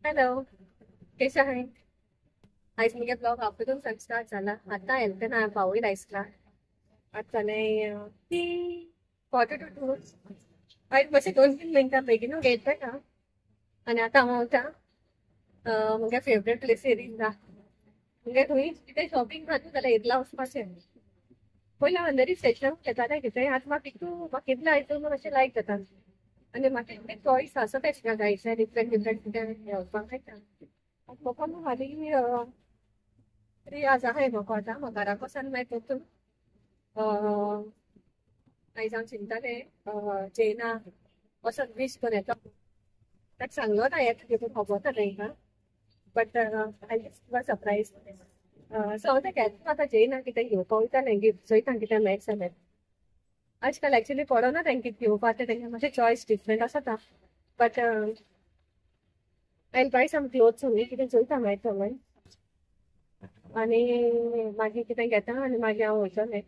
Hello, कशें आहाय? आयज मुगे ब्लॉग आफ्टरनून सान स्टार्ट जाला. आतां येता ना पावूय आयसला. आतां जालें 1:45. आयज मातशें 2-3 मिनटां बेगीनू गेले ना. आनी आतां हांव वता मुगे फेवरेट प्लेस इर्ला. मुगे खंय कितें शॉपिंग आहा जाल्यार इर्ला वचपाचें. पयलीं हांव अंधेरी स्टेशनार घेतालें कितें, आतां म्हाका कितू म्हाका इर्ला हितून मातशें लायक जाता. आनी म्हाका इतलें चॉयस आसा तेशें जायतें डिफरंट डिफरंट कितें घेवपाक मेळटा. आतां म्हाका न्हू हालीं 3 आवर्स आहाय म्हाका. आतां म्हाका घरा वचून मागीर परतून आयज हांव चिंतालें जेना वचोन वीश करून येता. ताका सांगलो ना येता तितून खबर ना तांकां, but I just surprise. So हांव ताका येता आतां जेना कितें घेवपाक वयतालें, गिफ्ट चोयता कितें मेळटा जाल्यार. आजकाल एक्चुली पडना तांकां कितें घेवपाक तें, तांकां मातशें चॉयस डिफरंट आसता. But I buy some clothes only, कितें चोयता मेळटा मागीर आनी मागीर कितें घेता आनी मागीर हांव वयतलें.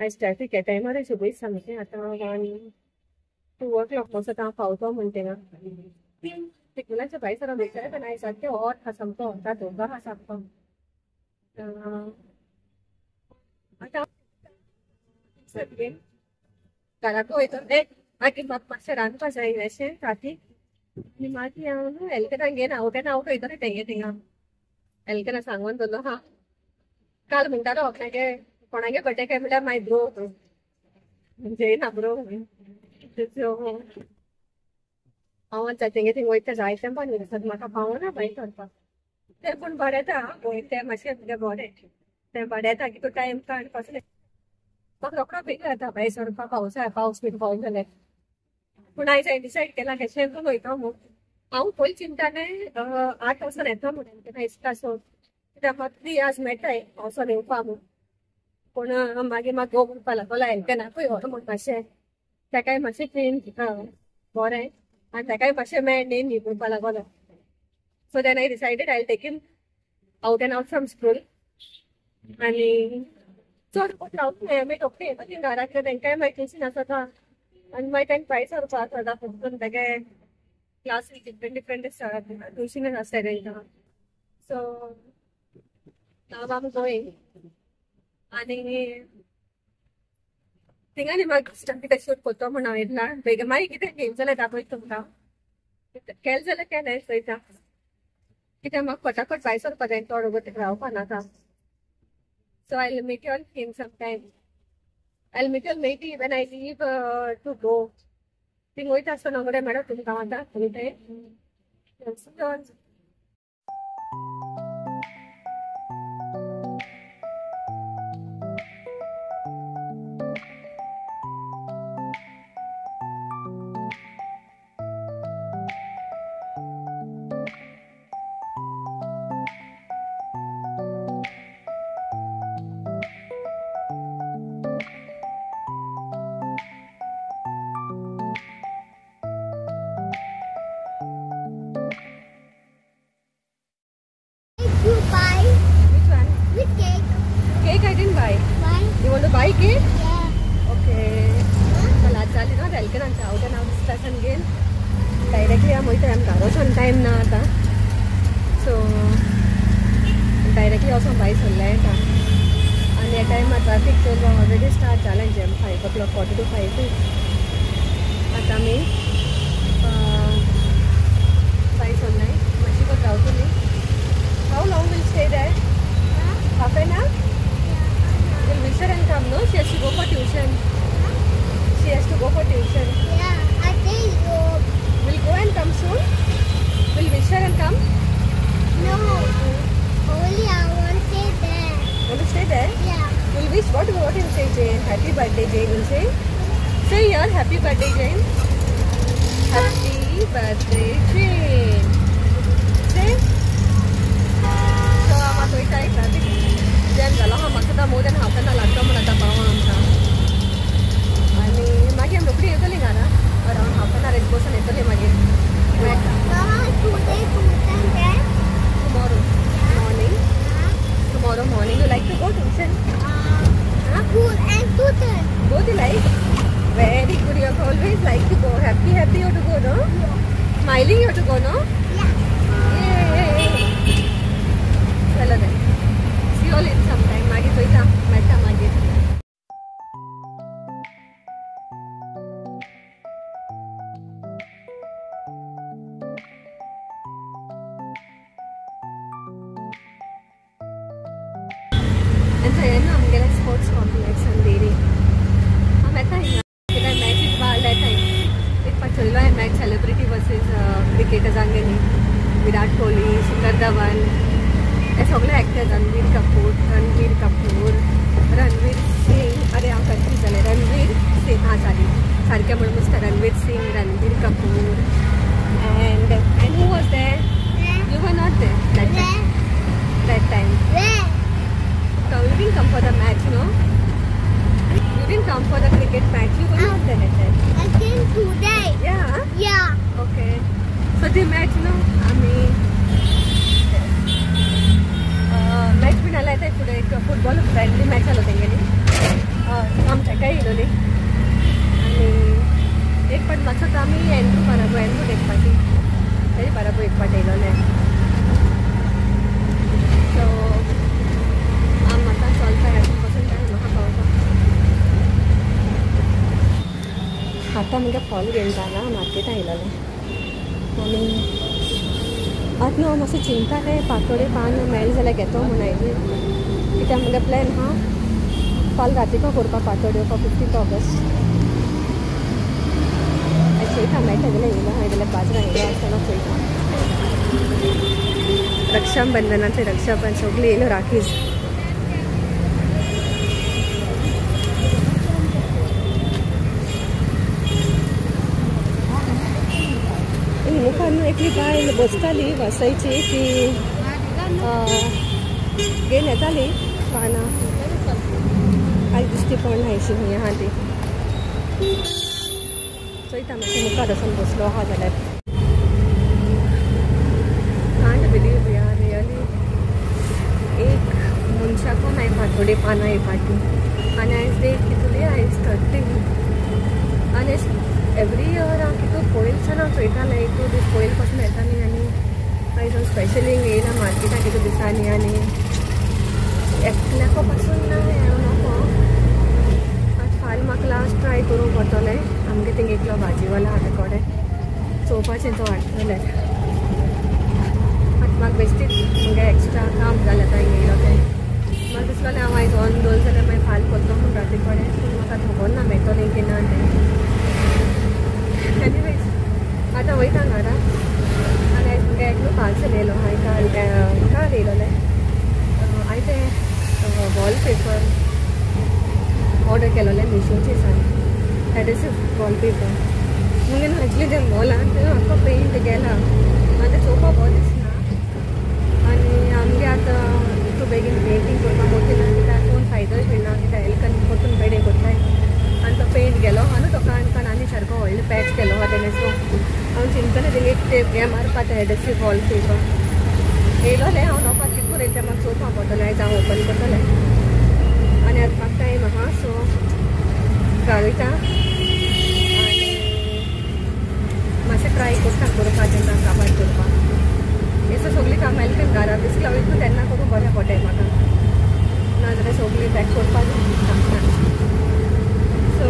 आयज ट्रॅफिक ह्या टायमार सोबीत सामकें. आतां 1-2 o'clock वचत हांव पावतो म्हण थिंगा. सिग्नलाच्या भायर सरोन वयतालें पण आयज सारकें वोत आहा सामको, वता धोंगर आहा सामको. आतां घराकूय वयतलें, मागीर म्हाका मातशें रांदपा जाय अशें राती. आनी मागीर हांव एल्केनाक घेवन आवट एंड आवट वयतलें तेंगे थिंगा. एल्केना सांगून दवरलो आहा. काल म्हणटालो कोणागे कोणागे बर्थडे काय म्हणल्यार माय ब्रो जेना ब्रो. सो हांव आतां तेंगे थिंग वयता जायते पण म्हाका पावना भायर सरपाक. तें पूण बरें येता गोंय, तें मातशें तुगें बरें तें बरें येता की तूं टायम काड कसलें. म्हाका रोकडो बेगीन जाता भायर सरपाक पावसा, पावस बीन पावस जाल्यार. पूण आयज हांवें डिसायड केलां कशें करून वयता म्हूण. हांव पयलीं चिंतालें 8 वचोन येता म्हणून तेन्ना इस्ता सो कित्याक म्हाका 3 आवर्स मेळटाय वचोन येवपा म्हूण. पूण मागीर म्हाका घोव म्हणपा लागलो एल्केनाकूय व्हर म्हूण मातशें, ताकाय मातशें चेंज बरें आनी ताकाय मातशें मेळ न्ही न्ही म्हणपा लागलो. So then I decided I take him out and out from school. आनी चड कोण रावत न्हय आमी रोखडी येता ती घरा, कित्याक तांकांय मागीर ट्युशन आसता आनी मागीर तांकां भायर सरपा आसता फक्त तेगे क्लासी डिफरंट डिफरंट आसता, ट्युशन आसता तांकां. सो नाव आम गोईंग आनी थिंगा न्ही म्हाका कितें शूट करता म्हूण हांव येतला बेगीन. मागीर कितें घेवन जाल्यार दाखयता तुमकां, केलें जाल्यार केलें चोयता. कित्याक म्हाका फटाफट भायर सरपा जाय, थोडो वगत रावपा नाका. So I meet you in some time. I meet you maybe when I leave to go. Thing वयता आसतना कडेन मेळत तुमकां आतां तुमी ते. You buy? Which one? With cake. Cake I didn't buy. Why? You want to buy cake? Yeah. Okay. चल आज जाली ना एल्केनांचे आवट एंड आवट स्टेशन घेवन डायरेक्टली आमी वयता. आमी घरा वचोन टायम ना आतां, सो डायरेक्टली वचोन भायर सरले आतां. आनी ह्या टायमार ट्राफीक चड ऑलरेडी स्टार्ट जालें jam 5 o'clock, 4:45. आतां आमी भायर सरले, मातशी कोत रावतली. How long will stay there? Huh? Half an hour? Yeah. Will wish her and come, no? She has to go for tuition. Huh? She has to go for tuition. Yeah, I think you. We'll go and come soon. We'll wish her and come. No. Only I want to stay there. Want to stay there? Yeah. We'll wish what you say, Jane? Happy birthday, Jane. Will say. Say here, happy birthday, Jane. Happy birthday, Jane. Say. So आम आतां वयता traffic jam जालो आहा. म्हाका आतां more than half an hour लागता म्हूण आतां पावो आमकां. आनी मागीर आमी रोखडी येतली घरा, अरावंड हाफ एन our बसून येतली मागीर. मेळटा. Mama, today tuition there? Tomorrow morning. Huh? Tomorrow morning you like to go tuition? Huh? School and tuition. Both you like? Very good. You always like to go. Happy, happy you to go, no? Yeah. Smiling you go, no? Yeah. Yay! Chalo then. See you all in some time. मागीर चोयता मेळटा मागीर. आनी न्हू आमगेलें sports complex अंधेरी. हांव येता हिंगा कित्याक मॅचीस बाळ येता. एक पाट चोयलो हांवें मॅच सेलिब्रिटी वर्सीस क्रिकेटर्सांगेली. विराट कोहली, शिखर धवन, हे सगळे एक्टर्स, रणबीर कपूर, रणवीर सिंग. अरे हांव कन्फ्यूज जालें. रणवीर सिंग, हां सारी सारकें म्हणून दिसता. Ranveer Singh, Ranbir Kapoor and and who was there? You were not there that time. That time You didn't come for the match, no? You didn't come for the cricket match. You were not there that time. I came today. Yeah? Yeah. Okay. So the match, no? I mean, match बीन आला येता फुडें एक football friendly match आलो तेंगेली. आमच्या काय येयलोली आनी एक पाट मातसो तो आमी एंड्रू बाराबो, एंड्रू एक पाटी तेजे बाराबो एक पाट येयलोले. सो आम आतां चलता बसून टायम म्हाका पावपाक. आतां म्हगे फॉल घेवन जाला मार्केटान येयलोलें आनी आतां न्हू हांव मातशें चिंता तें पातोळी पान मेळ्ळें जाल्यार घेतो म्हूण आयज. कित्याक म्हगे प्लॅन आहा फाल्यां रातीको करपाक पातोळ्यो फॉर 15 ऑगस्ट. आयज चोयता मेळटा जाल्यार येयलो हांवें जाल्यार बाजारान येयलो आसतना चोयता. रक्षाबंधनाचें रक्षाबंधन सगळीं येयलो राखीज. मुखार न्हू एकली बायल बसताली वासायची ती घेवन येताली पानां. आयज दिसती पडना अशी खंय आहा ती. चोयता मातशें मुखार वचून बसलो आहा जाल्यार. कांट बिलीव यार, रियली एक मनशाको नाय पातोळी पानां ही पाटी. आनी आयज डेट कितली? आयज 13. आनी एवरी इयर हांव कितू पयलच्यान हांव चोयतालें, एक दीस पयल पासून येतालीं. आनी आयज हांव स्पेशली येयला मार्केटाक कितू दिसांनी आनी एकल्याको पासून ना हांव नको. आतां फाल्यां म्हाका लास्ट ट्राय करूंक पडटलें. आमगे थिंग एकलो भाजीवाला आहा ते कडेन चोवपाचें तो हाडटलें. आतां म्हाका बेश्टीच म्हगे एक्स्ट्रा काम जालें आतां हिंगा येयलो तें. म्हाका दिसलें हांव आयज ऑन दवरलें जाल्यार मागीर फाल्यां करतलो म्हूण राती कडेन, पूण म्हाका खबर ना मेळटलें की ना तें. एनिवेज आतां वयता घरा. आनी आयज म्हगे एकलो पार्सल येयलो. हांवें काल काल येयलोलें. हांवें तें वॉलपेपर ऑर्डर केलोलें मिशोचेर सान, एडेसिव वॉलपेपर. मुगे न्हू एक्चुली तें वॉलान तें आख्खो पेंट गेला आनी तें चोवपाक बरें दिसना. आनी आमगे आतां इतू बेगीन पेंटींग करपाक मोटी ना कित्याक कोण फायदोय मेळना कित्याक एलकन परतून पेडे करताय. आनी तो पेंट गेलो आनी तो काण काण आनी सारको व्हडलो पॅच केलो आहा तेणें. सो हांव चिंतलें तेंगे एक तें हें मारपा तें एडेसिव वॉलपेपर. येयलोलें हांव नोपाक कितको येयलें तें म्हाका चोवपाक पडटलें. आयज हांव ओपन करतलें आनी आतां म्हाका टायम आहा. सो घरा वयता आनी मातशें ट्राय करता करपाक तेन्ना काबार करपाक. हें सगळीं कामां येयलें घरा बेसिकली हांव वयता तेन्ना करूं बरें पडटाय म्हाका, नाजाल्यार सगळीं पॅक करपाक जाय. सो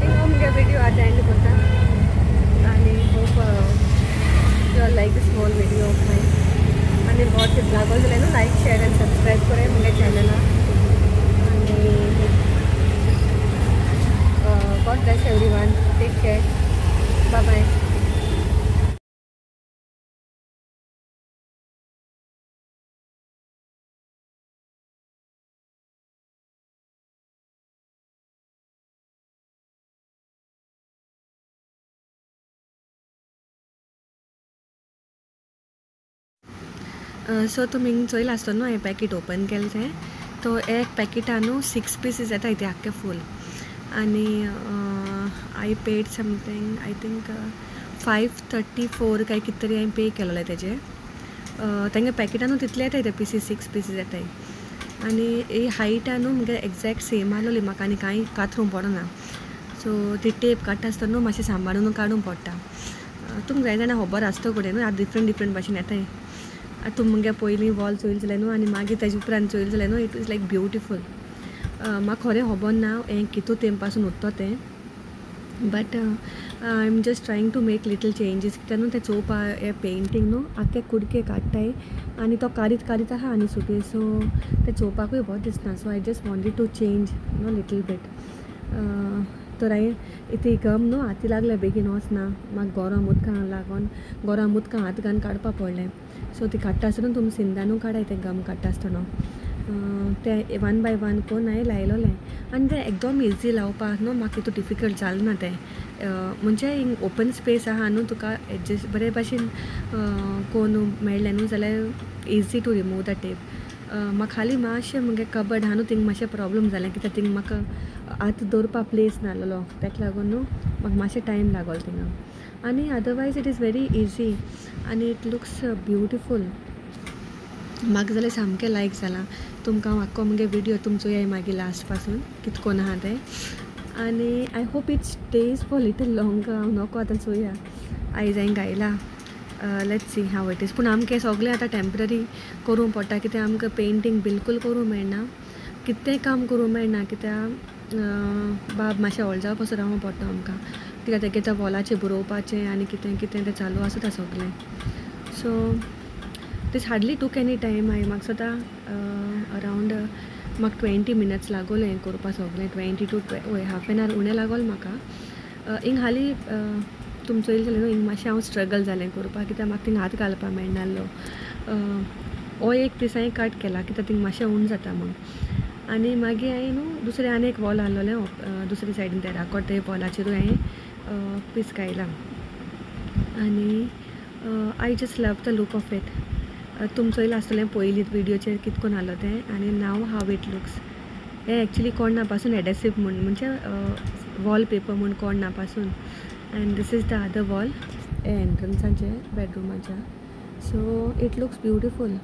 हांव म्हगे विडियो आतां एंड करता आनी hope you all like this small video of mine. आनी बहुत लागो जाल्यार न्हू लायक शेर एंड सबस्क्रायब कराय म्हगे चॅनलाक. आनी God bless everyone. Take care. Bye bye. So तुमी चोयलां आसतलो न्हू हांवें पॅकेट ओपन केलें तें. तो एक पॅकेटा न्हू 6 पीसीस येता ते आख्खे फूल. आनी I paid something I think 534 काय कितें तरी हांवें पे केलोलें तेजें. तेंगे पॅकेटा न्हू तितले येताय ते पीसीस, 6 पीसीस येताय. आनी ही हायट न्हू मुगे एग्जॅक्ट सेम आसलोली म्हाका आनी कांय कातरूंक पडना. सो ती टेप काडटा आसतना न्हू मातशें सांबाळून काडूंक पडटा. तुमकां जाय जाणां खबर आसता कडेन न्हू आतां डिफरंट डिफरंट भाशेन येताय. आतां तुमी मुगे पयलीं वॉल चोयल जाल्यार न्हू आनी मागीर तेजे उपरांत चोयल जाल्यार न्हू it is like beautiful. म्हाका खरें खबर ना हें कितू तेंप पासून उरतो तें, but I am just trying to make little changes. कित्याक न्हू तें चोवपा हें पेंटींग न्हू आख्खे कुडके काडटाय आनी तो कारीत कारीत आहा आनी सुके, सो तें चोवपाकूय बरें दिसना. So I just wanted to change न्हू लिटल बीट. तर हांवें ती गम न्हू हाती लागले बेगीन वचना, म्हाका गरम उदकां लागोन गरम उदकां हात घालून काडपा पडलें. सो ती काडटा आसतना तुमी सिंदानू काडाय तें गम काडटा आसतना. तें वन बाय वन कोन्न हांवें लायलोलें आनी तें एकदम इजी लावपाक न्हू, म्हाका तितू डिफिकल्ट जालें ना तें. म्हणजे हिंग ओपन स्पेस आहा न्हू, तुका एडजस्ट बरे भाशेन कोन्न मेळ्ळें न्हू जाल्यार easy to remove the tape. म्हाका खाली मातशें मुगे कबर्ड आहा न्हू थिंग मातशें प्रॉब्लम जालें, कित्याक थिंग म्हाका हात दवरपा प्लेस नासलेलो, तेका लागून न्हू म्हाका मातशें टायम लागलो थिंगा. आनी otherwise it is very easy आनी it looks beautiful. म्हाका जाल्यार सामकें लायक जालां. तुमकां हांव आख्खो मुगे विडियो तुम चोयाय मागीर लास्ट पासून कितें कोन्न आहा तें. आनी I hope it stays for little long. हांव नको आतां चोया आयज हांवें गायला, let's see how it is. पूण आमकां सगळें आतां टेंपररी करूंक पडटा, कित्याक आमकां पेंटींग बिलकूल करूंक मेळना, कितेंय काम करूंक मेळना, कित्याक बाब मातशें व्हडलो जावपा पासून रावंक पडटा आमकां, कित्याक तेगे त्या वॉलाचेर बरोवपाचें आनी कितें कितें तें चालू आसता सगळें. So this hardly took any time. हांवें म्हाका दिसता अरावंड म्हाका 20 मिनट्स लागोलें हें करपा सगळें, 20 टू वय हाफ एन our उणें लागोलें म्हाका. हिंग हालीं तुम चोयलें जाल्यार न्हू हिंग मातशें हांव स्ट्रगल जालें करपाक, कित्याक म्हाका थिंग हात घालपाक मेळनासलो. हो एक पीस हांवें कट केला कित्याक थिंग मातशें उण जाता म्हूण. आनी मागीर हांवें न्हू दुसरें आनी एक वॉल आहलोलें दुसरे सायडीन तेराकोट, ते वॉलाचेरूय हांवें पीस काडला. आनी I just love the look of it. तुम चोयलां आसतलें पयलीं विडियोचेर कितें कोन्न आहलो तें आनी नाव हाव it looks. हें एक्चुली कोण ना पासून एडेसीव म्हूण, म्हणजे वॉलपेपर म्हूण कोण ना पासून. And this is the other wall, हें एंट्रन्साचें बेडरुमाच्या. So it looks beautiful.